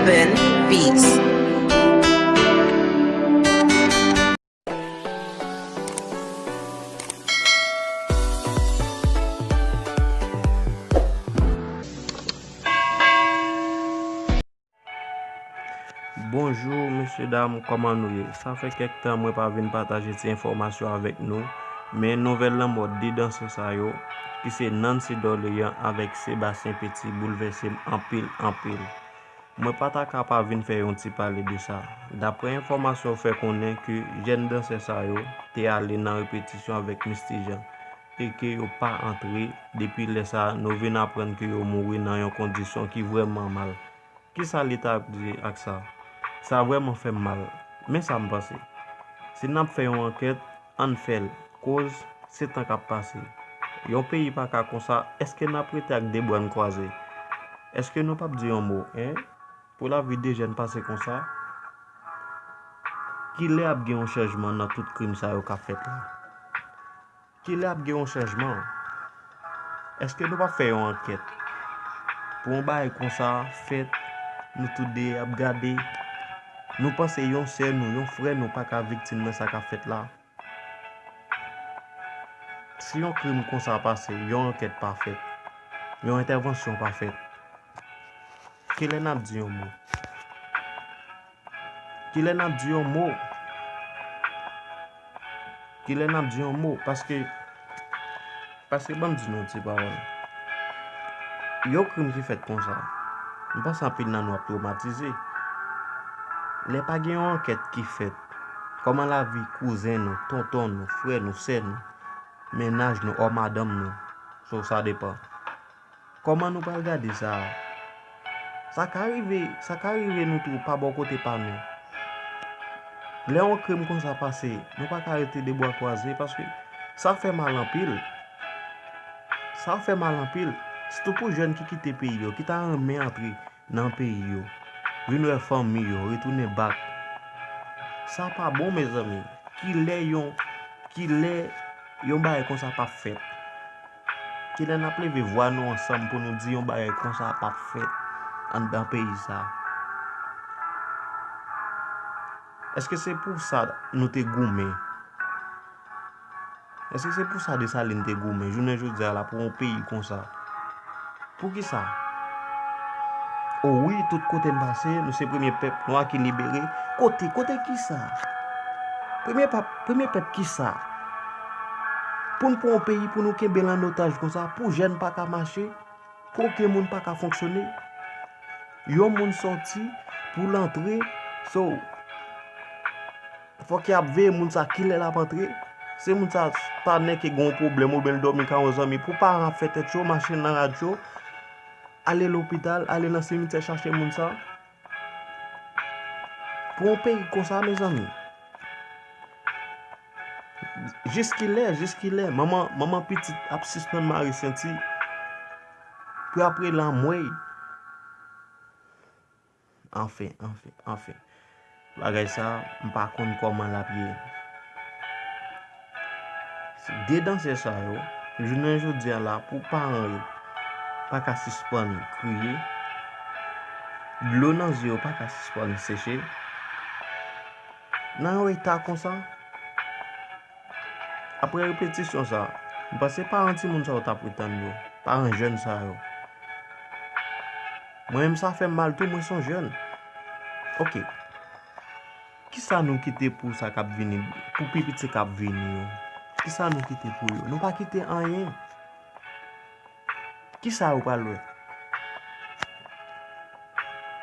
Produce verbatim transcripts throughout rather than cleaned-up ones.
Urban Beats. Bonjou, mesye dam, kòman nou ye? Sa fè kèk tan mwen pa vin pataje ti enfòmasyon avèk nou, men nouvèl lanmò de dansè sa yo, ki se Nancy Dorlean avèk Sébastien Petit, boulvèse m anpil, anpil. Mwen pa ta ka pa vin fè yon ti pale de sa. Daprè enfòmasyon yo fè konnen ke jèn dansè sa yo te ale nan repetisyon avèk Misty Jean e ke yo pa antre depi lè sa a nou vin aprann ke yo mouri nan yon kondisyon ki vrèman mal. Kisa leta ap di ak sa? Sa vrèman fè m mal. Men sa m panse. Si n ap fè yon ankèt, ann fè l. Koz se tan k ap pase. Yon peyi pa ka konsa, èske n ap rete ak de bra n kwaze? Èske nou p ap di yon mo, en? Pou lavi de jèn pase konsa? Kilè ap gen yon chanjman nan tout krim sa yo k ap fèt la? Kilè ap gen yon chanjman? Èske nou p ap fè yon ankèt? Pou yon bagay konsa fèt, nou tou de ap gade, nou panse yon sè nou, yon frè nou pa ka viktim nan sa k ap fèt la? Si yon krim konsa pase, yon ankèt pa fèt, yon entèvansyon pa fèt, kilè n ap di yon mo? Kilè n ap di yon mo? Kilè n ap di yon mo? Paske, paske ban m di nou yon ti pawòl. Yon krim ki fèt konsa, m panse anpil nan nou ap twomatize. Lè pa gen yon ankèt ki fèt, kòman lavi kouzen nou, tonton nou, frè nou, sè nou, mennaj nou, ò madanm nou, so sa depann. Kòman nou pral gade sa a? Sa ka rive, sa ka rive nou tou pa bò kote pa nou. Lè yon krim konsa pase, nou pa ka rete de bra kwaze paske sa fè mal anpil. Sa fè mal anpil. Sitou pou jèn ki kite peyi yo, ki ta renmen antre nan peyi yo, vin wè fanmi yo, retounen bak. Sa pa bon, mezanmi. Kilè yon, kilè yon bagay konsa p ap fèt? Kilè n ap leve vwa nou ansanm pou nou di yon bagay konsa p ap fèt anndan peyi sa? Èske se pou sa nou te goumen? Èske se pou sa Desalin te goumen jounen jodi a la pou yon peyi konsa? Poukisa? O wi, tout kote n pase, nou se premye pèp nwa ki libere. Kote, kote kisa? Premye pèp, premye pèp kisa? Pou n pran yon peyi pou nou kenbe l an otaj konsa, pou jèn pa ka mache, pou okenn moun pa ka fonksyone. Yon moun sòti pou l antre, so, fòk y ap veye moun sa kilè l ap antre. Se moun sa pa nèke gen yon pwoblèm oubyen l dòmi kay yon zanmi. Pou paran ap fè tèt cho, mache nan rad cho, ale lopital, ale nan simityè chache moun sa. Pou yon peyi konsa, mezanmi. Jiskilè, jiskilè, manman, manman pitit ap sispann mare senti pou y ap rele anmwey? Anfen, anfen, anfen. Bagay sa, m pa konn kòman l ap ye. De dansè sa yo, jounen jodi a la, pou paran yo pa ka sispann kriye, dlo nan zye yo pa ka sispann seche, nan yon eta konsa, apre repetisyon sa, m panse paran timoun sa yo t ap ret tann yo, paran jèn sa yo. Mwen menm sa fè m mal tou, mwen se yon jèn. Oke. Kisa nou kite pou sa k ap vini, pou pi piti k ap vini yo? Kisa nou kite pou yo? Nou pa kite anyen. Kisa yo pral wè?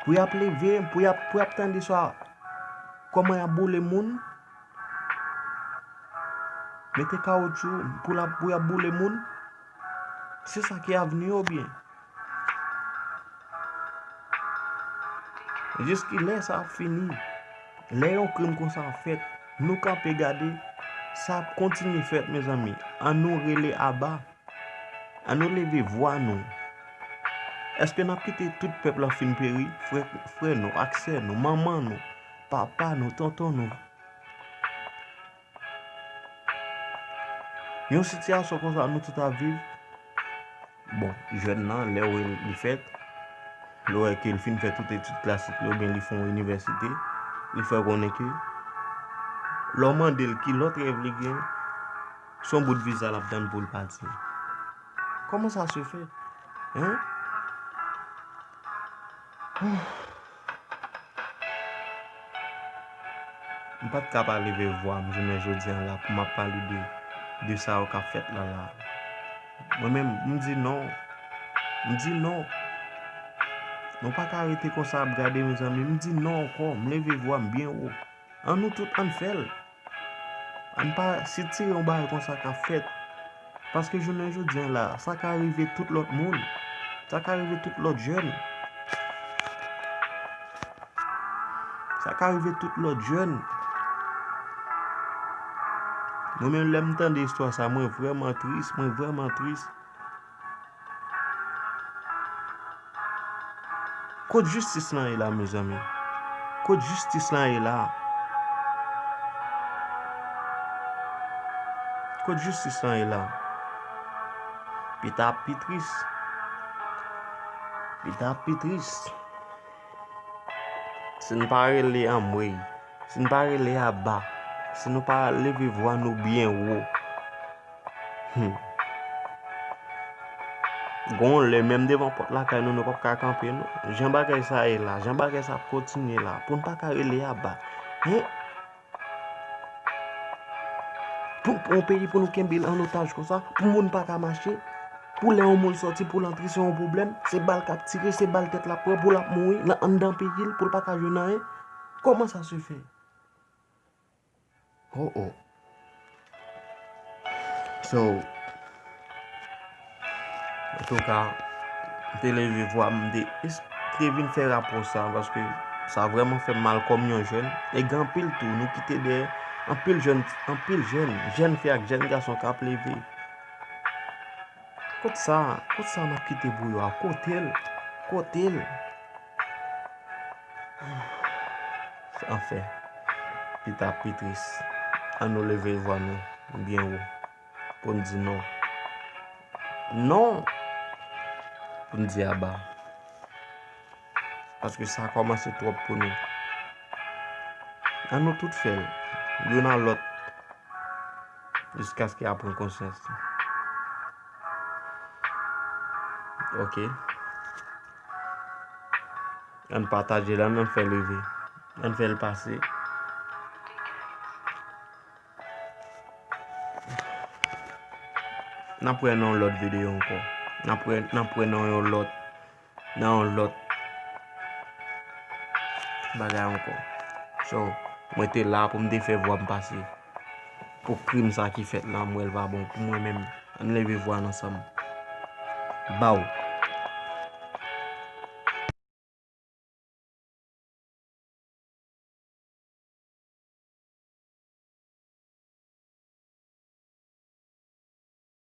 Pou y ap leve, pou y ap, pou y ap tande swa kòman y ap boule moun, mete kawotchou pou l ap, pou y ap boule moun. Se sa ki avni yo byen? Jiskilè sa ap fini? Lè yon krim konsa fèt, nou kanpe gade, sa ap kontinye fèt, mezanmi. Ann nou rele aba. Ann nou leve vwa nou. Èske n ap kite tout pèp la fin peri? Frè, frè nou, ak sè nou, manman nou, papa nou, tonton nou. Yon sitiyasyon konsa nou tout ap viv. Bon, jwèt nan, lè w wè li fèt, Lè w wè ke l fin fè tout etid klasik li oubyen li fè yon inivèsite, li fè konnen ke lè w mande l ki lòt rèv li gen, se yon bout viza l ap tann pou l pati. Comment ça se fait? Hein? M pa t ka pa leve vwa m jounen jodi a la pou m ap pale de, de sa yo k ap fèt la la. Mwen menm, m di non. M di non. Nou pa ka rete konsa ap gade, mezanmi. M di non ankò. M leve vwa m byen wo. Ann nou tout, ann fè l. Ann pa sitire yon bagay konsa k ap fèt. Paske jounen jodi a la, sa ka rive tout lòt moun. Sa ka rive tout lòt jèn. Sa ka rive tout lòt jèn. Mwen menm, lè m tande istwa sa, mwen vrèman tris, mwen vrèman tris. Kot jistis lan ye la, mezanmi? Kot jistis lan ye la? Kot jistis lan ye la? Pita ap pi tris. Pita ap pi tris. Si n pa rele anmwey, si n pa rele aba, si nou pa leve vwa nou byen wo, hmm. Gon lè, menm devan pòt lakay nou, nou p ap ka kanpe, non. Jan bagay sa ye la, jan bagay sa ap kontinye la, pou n pa ka rele aba. Hein? Pou, pou yon peyi, pou nou kenbe l an otaj konsa, pou moun pa ka mache, pou lè yon moun sòti pou l antre, se yon pwoblèm, se bal k ap tire, se bal tèt l ap pran, pou l ap mouri nan anndan peyi l, pou l pa ka jwenn anyen. Comment ça se fait? Oh, oh. So, antouka, m te leve vwa m, m te, m te vin fè rapò sa, paske sa vrèman fè m mal kòm yon jèn. E gen anpil tou, nou kite dèyè anpil jèn, anpil jèn, jèn fi ak jèn gason k ap leve. Kot sa, kot sa n ap kite pou yo a? Kote l? Kote l? Anfen, pita pi tris. Ann nou leve vwa nou byen wo pou n di non. Non! Pou n di aba. Paske sa kòmanse twòp pou nou. Ann nou tout fè l, youn a lòt, jiskaske a pran konsyans li. Ok. Ann pataje l, ann fè l rive. Ann fè l pase. N ap wè nan yon lòt videyo ankò. N ap wè, n ap wè nan yon lòt, nan yon lòt bagay ankò. So, mwen te la pou m te fè vwa m pase. Pou krim sa ki fèt la, m wè l pa bon pou mwen menm. Ann leve vwa n ansanm. Baw.